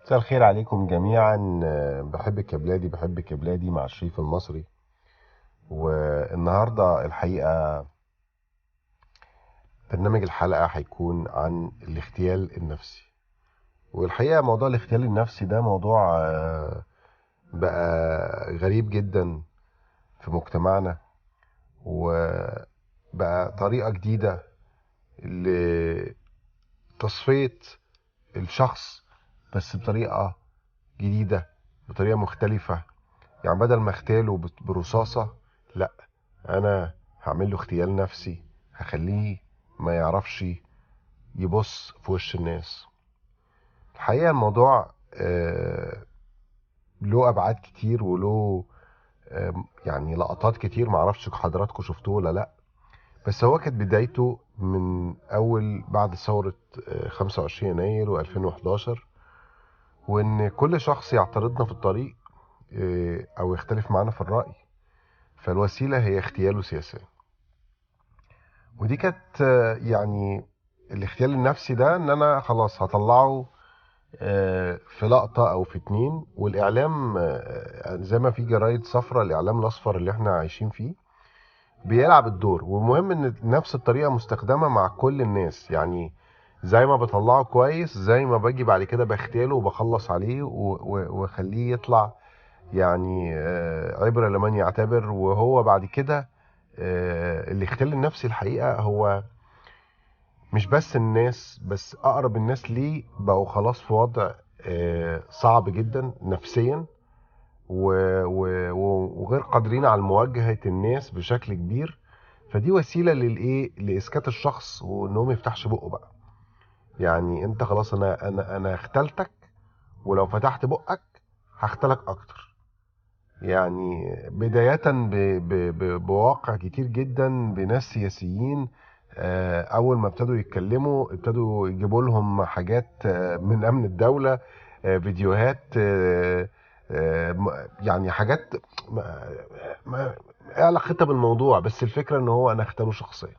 مساء الخير عليكم جميعا. بحبك يا بلادي، بحبك يا بلادي مع شريف المصري. والنهارده الحقيقة برنامج الحلقة هيكون عن الاغتيال النفسي. والحقيقة موضوع الاغتيال النفسي ده موضوع بقى غريب جدا في مجتمعنا، وبقى طريقه جديدة لتصفيه الشخص، بس بطريقة جديدة، بطريقة مختلفة. يعني بدل ما اغتاله برصاصه، لا، انا هعمل له اغتيال نفسي، هخليه ما يعرفش يبص في وش الناس. الحقيقة الموضوع له ابعاد كتير وله يعني لقطات كتير، معرفش حضراتكم شفتوه ولا لا، بس هو كانت بدايته من اول بعد ثورة 25 يناير و2011، وان كل شخص يعترضنا في الطريق او يختلف معانا في الرأي، فالوسيلة هي اغتياله سياسيا. ودي كانت يعني الاغتيال النفسي ده، ان انا خلاص هطلعه في لقطة او في اتنين. والاعلام زي ما في جرايد صفرة، الاعلام الاصفر اللي احنا عايشين فيه بيلعب الدور. والمهم ان نفس الطريقة مستخدمة مع كل الناس، يعني زي ما بطلعه كويس، زي ما باجي بعد كده بغتاله وبخلص عليه واخليه يطلع عبرة لمن يعتبر. وهو بعد كده الاغتيال النفسي الحقيقة هو مش بس الناس، بس أقرب الناس ليه بقوا خلاص في وضع صعب جدا نفسيا، وغير قادرين على مواجهة الناس بشكل كبير. فدي وسيلة للإيه؟ لإسكات الشخص وإن هو ما يفتحش بقه بقى. يعني انت خلاص، انا اغتالتك، ولو فتحت بقك هختلك اكتر. يعني بداية بواقع كتير جدا بناس سياسيين، اول ما ابتدوا يتكلموا ابتدوا يجيبوا لهم حاجات من امن الدولة، فيديوهات، يعني حاجات ايه علاقتها بالموضوع، بس الفكرة ان هو انا اختاره شخصيا.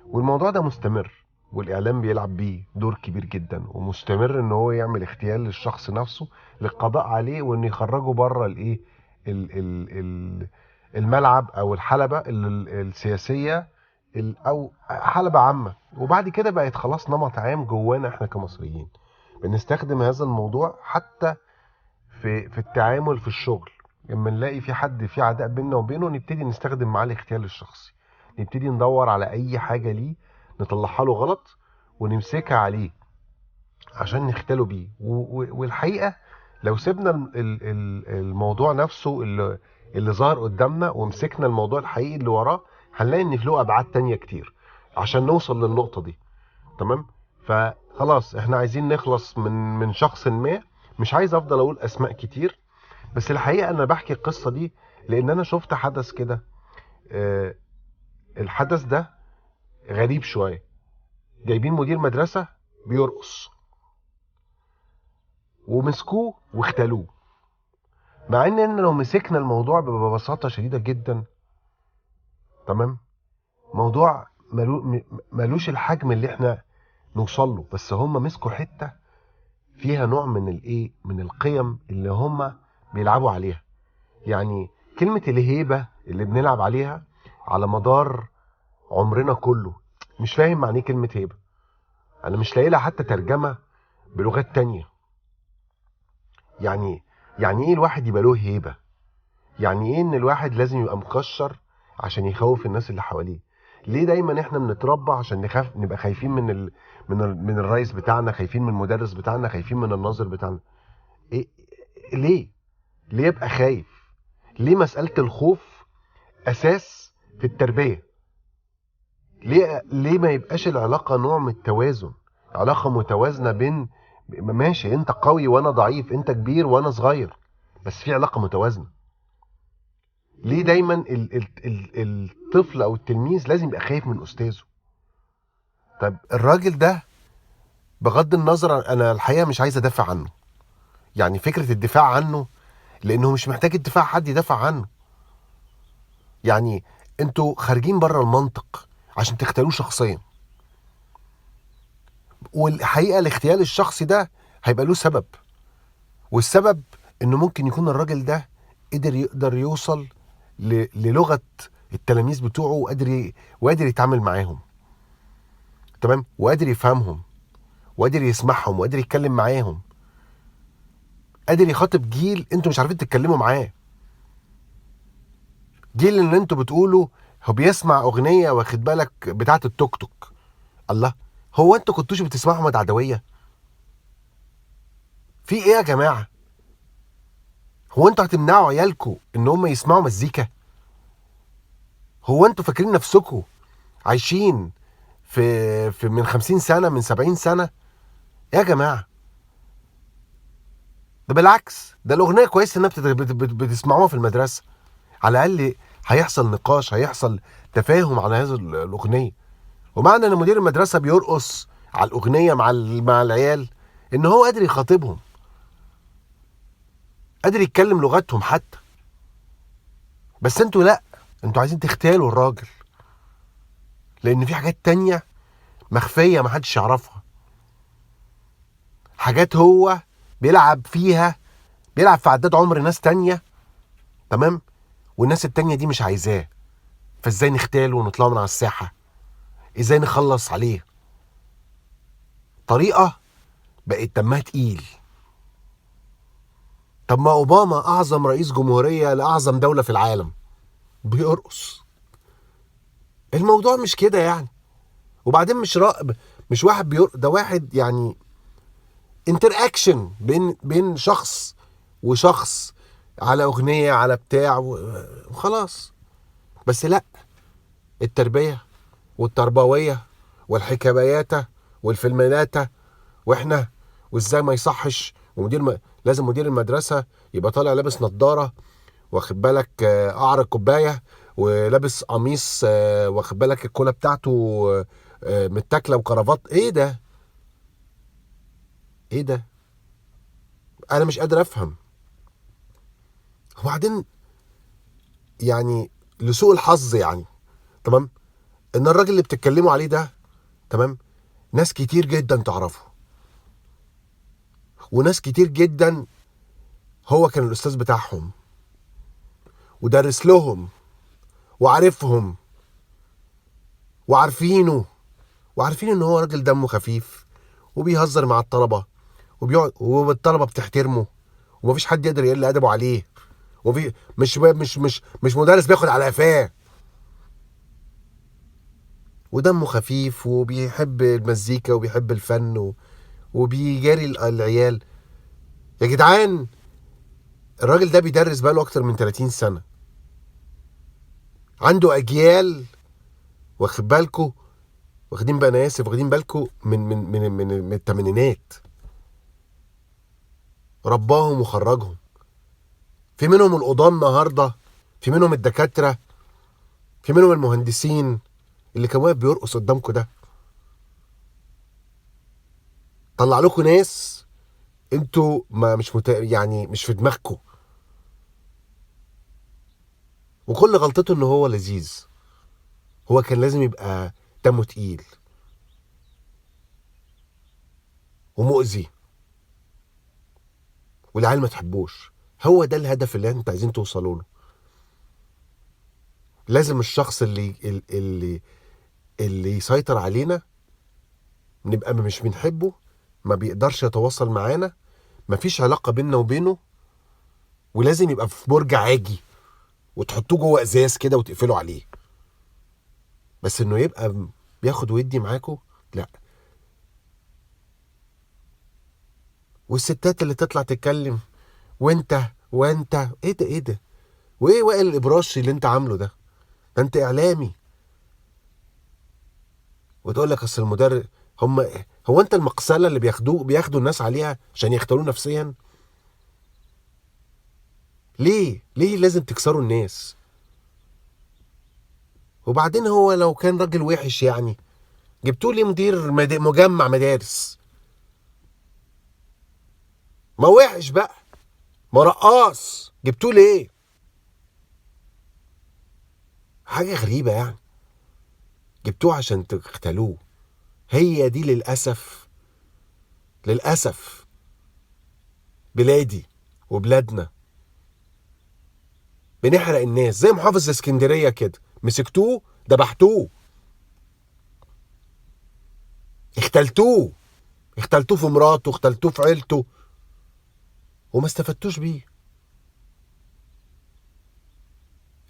والموضوع ده مستمر، والإعلام بيلعب بيه دور كبير جدا، ومستمر إن هو يعمل اغتيال للشخص نفسه للقضاء عليه، وإن يخرجه بره الإيه، الملعب أو الحلبة السياسية أو حلبة عامة. وبعد كده بقت خلاص نمط عام جوانا إحنا كمصريين، بنستخدم هذا الموضوع حتى في التعامل في الشغل. لما نلاقي في حد في عداء بيننا وبينه، نبتدي نستخدم معاه الاغتيال الشخصي، نبتدي ندور على أي حاجة ليه نطلعها له غلط ونمسكها عليه عشان نختله بيه. والحقيقة لو سيبنا الموضوع نفسه اللي ظهر قدامنا ومسكنا الموضوع الحقيقي اللي وراه، هنلاقي ان له ابعاد تانية كتير عشان نوصل للنقطة دي. تمام؟ فخلاص احنا عايزين نخلص من شخص ما، مش عايز افضل اقول اسماء كتير، بس الحقيقة انا بحكي القصة دي لان انا شفت حدث كده. الحدث ده غريب شوية. جايبين مدير مدرسة بيرقص ومسكوه واختلوه، مع ان لو مسكنا الموضوع ببساطة شديدة جدا، تمام، موضوع ملوش الحجم اللي احنا نوصل له، بس هم مسكوا حتة فيها نوع من الايه، من القيم اللي هم بيلعبوا عليها. يعني كلمة الهيبة اللي بنلعب عليها على مدار عمرنا كله، مش فاهم معنى ايه كلمة هيبة، انا مش لاقي لها حتى ترجمة بلغات تانية. يعني ايه الواحد يبقى له هيبة؟ يعني ايه ان الواحد لازم يبقى مكشر عشان يخوف الناس اللي حواليه؟ ليه دايما احنا بنتربى عشان نخاف، نبقى خايفين من الرئيس بتاعنا، خايفين من المدرس بتاعنا، خايفين من الناظر بتاعنا؟ إيه؟ ليه؟ ليه يبقى خايف؟ ليه مسألة الخوف اساس في التربية؟ ليه ما يبقاش العلاقة نوع من التوازن، علاقة متوازنة بين ماشي انت قوي وانا ضعيف، انت كبير وانا صغير، بس في علاقة متوازنة. ليه دايما الطفل او التلميذ لازم يبقى خايف من استاذه؟ طب الراجل ده بغض النظر، انا الحقيقة مش عايز ادافع عنه، يعني فكرة الدفاع عنه لانه مش محتاج الدفاع، حد يدافع عنه. يعني انتوا خارجين بره المنطق عشان تختاروه شخصيا. والحقيقة الاغتيال الشخصي ده هيبقى له سبب، والسبب انه ممكن يكون الراجل ده قدر يقدر يوصل للغة التلاميذ بتوعه، وقادر يتعامل معاهم، تمام، وقادر يفهمهم، وقادر يسمعهم، وقادر يتكلم معاهم، قادر يخاطب جيل انتوا مش عارفين تتكلموا معاه. جيل اللي انتوا بتقولوا هو بيسمع اغنية واخد بالك بتاعه التوك توك. الله، هو انتوا كنتوش بتسمعوا احمد عدويه؟ في ايه يا جماعة؟ هو انتوا هتمنعوا عيالكوا ان هم يسمعوا مزيكا؟ هو انتوا فاكرين نفسكوا عايشين في من 50 سنة، من 70 سنة؟ يا جماعة ده بالعكس، ده الاغنية كويس انها بتسمعوها في المدرسة، على الاقل هيحصل نقاش، هيحصل تفاهم على هذه الاغنية. ومعنى ان مدير المدرسة بيرقص على الاغنية مع العيال، ان هو قادر يخاطبهم، قادر يتكلم لغتهم حتى. بس انتوا لا، انتوا عايزين تغتالوا الراجل، لان في حاجات تانية مخفية محدش يعرفها، حاجات هو بيلعب فيها، بيلعب في عداد عمر ناس تانية، تمام، والناس التانية دي مش عايزاه. فازاي نغتاله ونطلعه من على الساحة؟ ازاي نخلص عليه؟ طريقة بقت دمها تقيل. طب ما اوباما اعظم رئيس جمهورية لاعظم دولة في العالم بيرقص. الموضوع مش كده يعني. وبعدين مش واحد بيرقص، ده واحد يعني interaction بين شخص وشخص على اغنية على بتاع وخلاص. بس لا، التربية والتربوية والحكايات والفيلمات واحنا وازاي ما يصحش، ومدير لازم مدير المدرسة يبقى طالع لابس نظاره، واخد بالك، قعر الكوباية، ولابس قميص، واخد بالك الكولا بتاعته متاكله وكرافات. ايه ده؟ ايه ده؟ انا مش قادر افهم. وبعدين يعني لسوء الحظ يعني، تمام، ان الراجل اللي بتتكلموا عليه ده، تمام، ناس كتير جدا تعرفه، وناس كتير جدا هو كان الاستاذ بتاعهم ودرس لهم وعارفهم وعارفينه، وعارفين ان هو راجل دمه خفيف وبيهزر مع الطلبة وبيقعد، والطلبة بتحترمه، ومفيش حد يقدر يقل ادبه عليه، وفي مش مش مش مش مدرس بياخد على قفاه، ودمه خفيف وبيحب المزيكا وبيحب الفن وبيجاري العيال. يا جدعان الراجل ده بيدرس بقاله اكتر من 30 سنة، عنده اجيال، واخد بالكو، واخدين بقى، انا اسف، واخدين بالكو من من من من, من الثمانينات، رباهم وخرجهم. في منهم القضاة النهارده، في منهم الدكاترة، في منهم المهندسين اللي كان واقف بيرقص قدامكم ده. طلع لكم ناس انتوا ما مش يعني مش في دماغكم. وكل غلطته ان هو لذيذ، هو كان لازم يبقى دمه تقيل ومؤذي والعيال ما تحبوش. هو ده الهدف اللي انتوا عايزين توصلوا له. لازم الشخص اللي اللي يسيطر علينا نبقى مش بنحبه، ما بيقدرش يتواصل معانا، مفيش علاقة بيننا وبينه، ولازم يبقى في برج عاجي وتحطوه جوه ازاز كده وتقفلوا عليه. بس انه يبقى بياخد ويدي معاكو، لا. والستات اللي تطلع تتكلم وانت وانت ايه ده، ايه ده، وايه وائل الابراشي اللي انت عامله ده؟ ده انت اعلامي، وتقول لك اصل المدرب هم، هو انت المقسله اللي بياخدوا الناس عليها عشان يختاروه نفسيا؟ ليه؟ ليه لازم تكسروا الناس؟ وبعدين هو لو كان راجل وحش يعني جبتوا لي مدير مجمع مدارس؟ ما وحش بقى، ما رقاص، جبتوه ليه؟ حاجة غريبة يعني، جبتوه عشان تقتلوه. هي دي للأسف، للأسف بلادي وبلادنا، بنحرق الناس زي محافظ اسكندرية كده، مسكتوه ذبحتوه، اختلتوه، اختلتوه في مراته، اختلتوه في عيلته، وما استفدتوش بيه،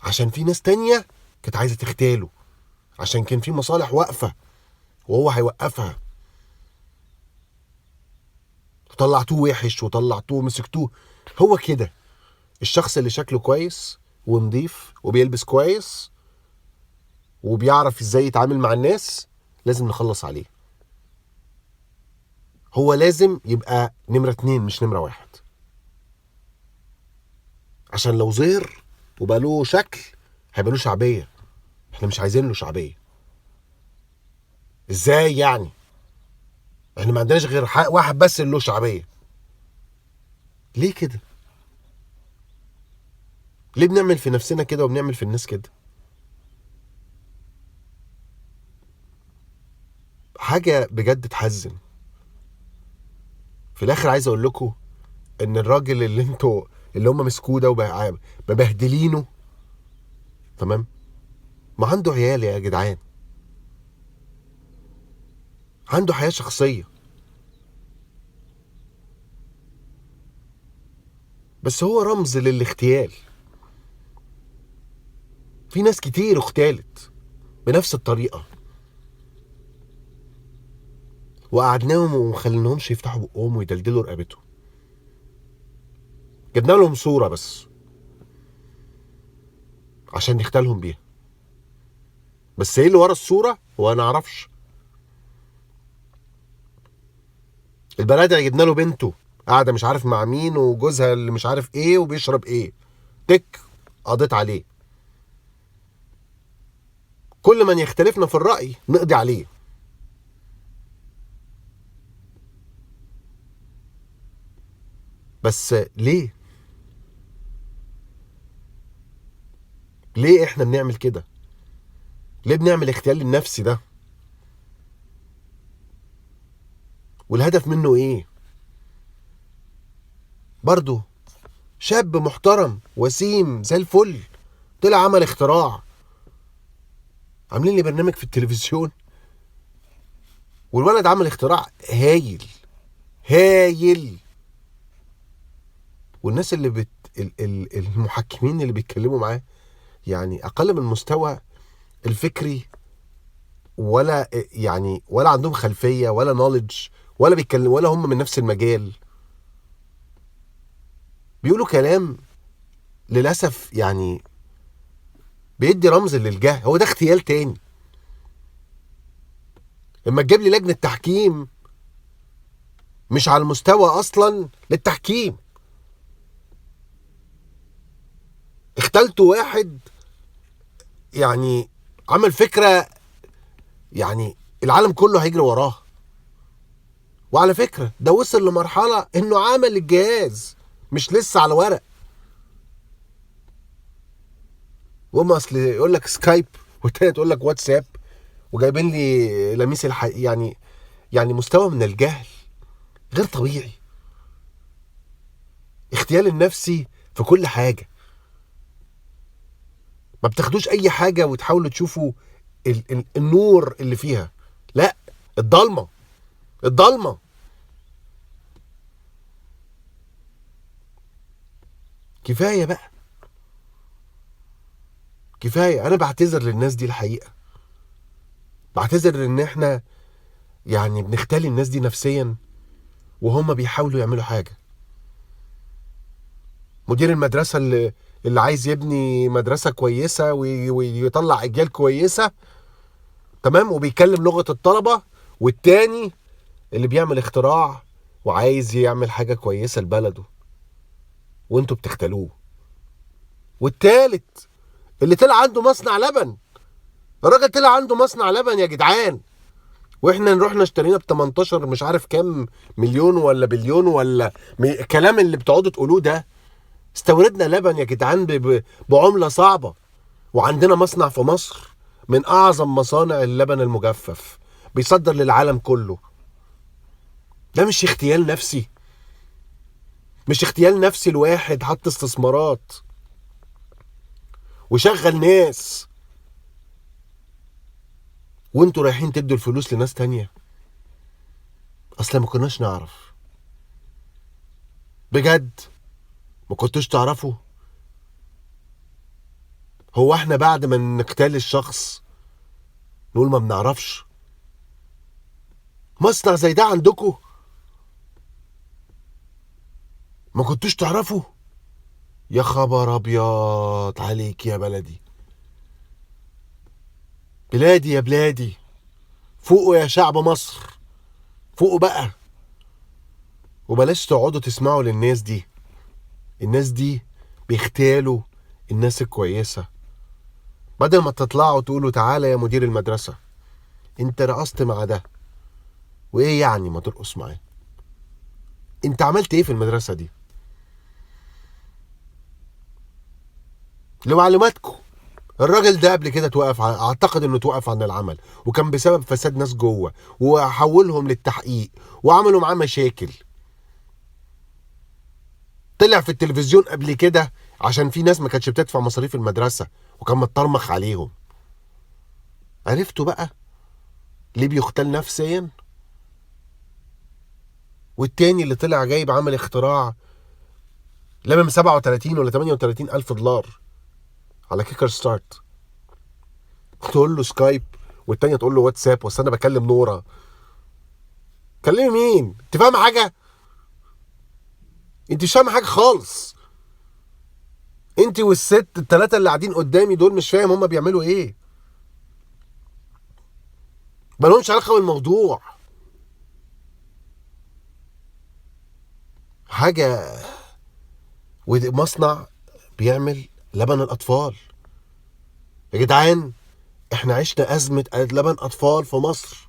عشان في ناس تانية كانت عايزة تغتاله، عشان كان في مصالح واقفة وهو هيوقفها. طلعتوه وحش وطلعتوه مسكتوه. هو كده الشخص اللي شكله كويس ونضيف وبيلبس كويس وبيعرف ازاي يتعامل مع الناس لازم نخلص عليه. هو لازم يبقى نمرة 2 مش نمرة 1، عشان لو ظهر وبقى له شكل هيبقى له شعبية. احنا مش عايزين له شعبية. ازاي يعني؟ احنا ما عندناش غير حق واحد بس اللي له شعبية. ليه كده؟ ليه بنعمل في نفسنا كده وبنعمل في الناس كده؟ حاجة بجد تحزن. في الاخر عايز اقول لكم ان الراجل اللي انتوا اللي هم مسكوه ده ومبهدلينه، تمام، ما عنده عيال يا جدعان، عنده حياة شخصية، بس هو رمز للاغتيال. في ناس كتير اغتالت بنفس الطريقة، وقعدناهم ومخليناهمش يفتحوا بقهم ويدلدلوا رقبتهم، جبنا لهم صورة بس عشان نختالهم بيها، بس ايه اللي ورا الصورة هو انا اعرفش. البلدعي جبنا له بنته قاعدة مش عارف مع مين، وجوزها اللي مش عارف ايه وبيشرب ايه، تك قضيت عليه. كل من يختلفنا في الرأي نقضي عليه. بس ليه؟ ليه احنا بنعمل كده؟ ليه بنعمل اغتيال النفسي ده؟ والهدف منه ايه؟ برضو شاب محترم وسيم زي الفل طلع عمل اختراع، عاملين لي برنامج في التلفزيون، والولد عمل اختراع هايل هايل. والناس اللي المحكمين اللي بيتكلموا معاه يعني اقل من المستوى الفكري، ولا يعني ولا عندهم خلفية ولا نوليدج، ولا بيتكلموا ولا هم من نفس المجال، بيقولوا كلام للأسف يعني بيدي رمز للجهل. هو ده اغتيال تاني. لما تجيب لي لجنة تحكيم مش على المستوى أصلا للتحكيم، اختلتوا واحد يعني عمل فكرة يعني العالم كله هيجري وراه. وعلى فكرة ده وصل لمرحلة انه عمل الجهاز مش لسه على ورق. وهم اصل يقول لك سكايب والتانية تقول لك واتساب، وجايبين لي لميس الحقيقي، يعني مستوى من الجهل غير طبيعي. اغتيال النفسي في كل حاجة، ما بتاخدوش اي حاجة وتحاولوا تشوفوا النور اللي فيها، لا الضلمة الضلمة. كفاية بقى، كفاية. انا بعتذر للناس دي الحقيقة، بعتذر ان احنا يعني بنختلي الناس دي نفسيا وهم بيحاولوا يعملوا حاجة. مدير المدرسة اللي عايز يبني مدرسة كويسة ويطلع أجيال كويسة، تمام، وبيكلم لغة الطلبة، والتاني اللي بيعمل اختراع وعايز يعمل حاجة كويسة لبلده وانتوا بتختلوه، والتالت اللي طلع عنده مصنع لبن. الراجل طلع عنده مصنع لبن يا جدعان، واحنا نروحنا اشترينا ب 18 مش عارف كام مليون ولا بليون ولا الكلام اللي بتقعدوا تقولوه ده. استوردنا لبن يا جدعان بعملة صعبة، وعندنا مصنع في مصر من أعظم مصانع اللبن المجفف بيصدر للعالم كله. ده مش اغتيال نفسي؟ مش اغتيال نفسي الواحد حط استثمارات وشغل ناس وانتوا رايحين تدوا الفلوس لناس تانية. اصلا ما كناش نعرف بجد، ما كنتوش تعرفوا. هو احنا بعد ما نقتل الشخص نقول ما بنعرفش؟ مصنع زي ده عندكم ما كنتوش تعرفوا؟ يا خبر ابيض عليك يا بلدي، بلادي يا بلادي. فوقوا يا شعب مصر، فوقوا بقى، وبلاش تقعدوا تسمعوا للناس دي. الناس دي بيغتالوا الناس الكويسة. بدل ما تطلعوا تقولوا تعالى يا مدير المدرسة انت رقصت مع ده، وايه يعني ما ترقص معاه؟ انت عملت ايه في المدرسة دي؟ لمعلوماتكم الراجل ده قبل كده توقف، اعتقد انه توقف عن العمل، وكان بسبب فساد ناس جوه، وحولهم للتحقيق وعملوا معاه مشاكل. طلع في التلفزيون قبل كده عشان في ناس ما كانتش بتدفع مصاريف المدرسة وكان متطرمخ عليهم. عرفتوا بقى ليه بيختل نفسيا؟ والتاني اللي طلع جايب عمل اختراع لمم 37 ولا 38 ألف دولار على Kickstarter، تقول له سكايب والتانية تقول له واتساب، بس انا بكلم نورة. كلمي مين؟ انت فاهمة حاجة؟ انت مش فاهمة حاجة خالص. انت والست التلاتة اللي قاعدين قدامي دول مش فاهم هما بيعملوا ايه، مالهمش علاقة بالموضوع. حاجة ومصنع بيعمل لبن الأطفال. يا جدعان احنا عشنا أزمة لبن أطفال في مصر،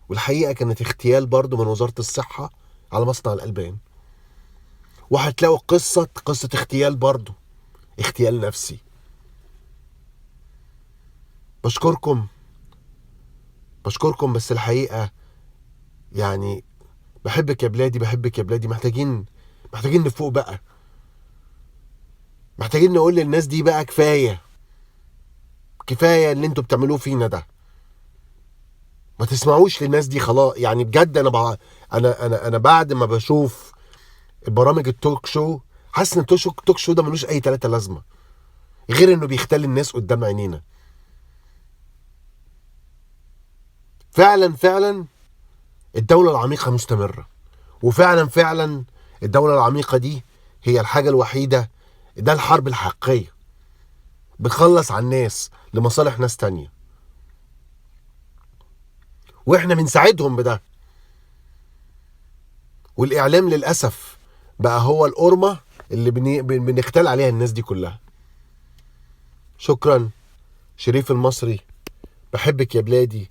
والحقيقة كانت اغتيال برضو من وزارة الصحة على مصنع الألبان. وهتلاقوا قصة اغتيال برضو، اغتيال نفسي. بشكركم، بس الحقيقة يعني بحبك يا بلادي، بحبك يا بلادي. محتاجين نفوق بقى، محتاجين نقول للناس دي بقى كفاية، كفاية اللي انتوا بتعملوه فينا ده. ما تسمعوش للناس دي خلاص يعني بجد. انا انا بعد ما بشوف البرامج ال talk show حاسس ان ال talk show ده ملوش اي تلاتة لازمة غير انه بيختل الناس قدام عينينا. فعلا فعلا الدولة العميقة مستمرة، وفعلا فعلا الدولة العميقة دي هي الحاجة الوحيدة، ده الحرب الحقيقية، بتخلص على الناس لمصالح ناس تانية، واحنا بنساعدهم بده. والإعلام للأسف بقى هو القرمة اللي بنختال عليها الناس دي كلها. شكرا شريف المصري، بحبك يا بلادي.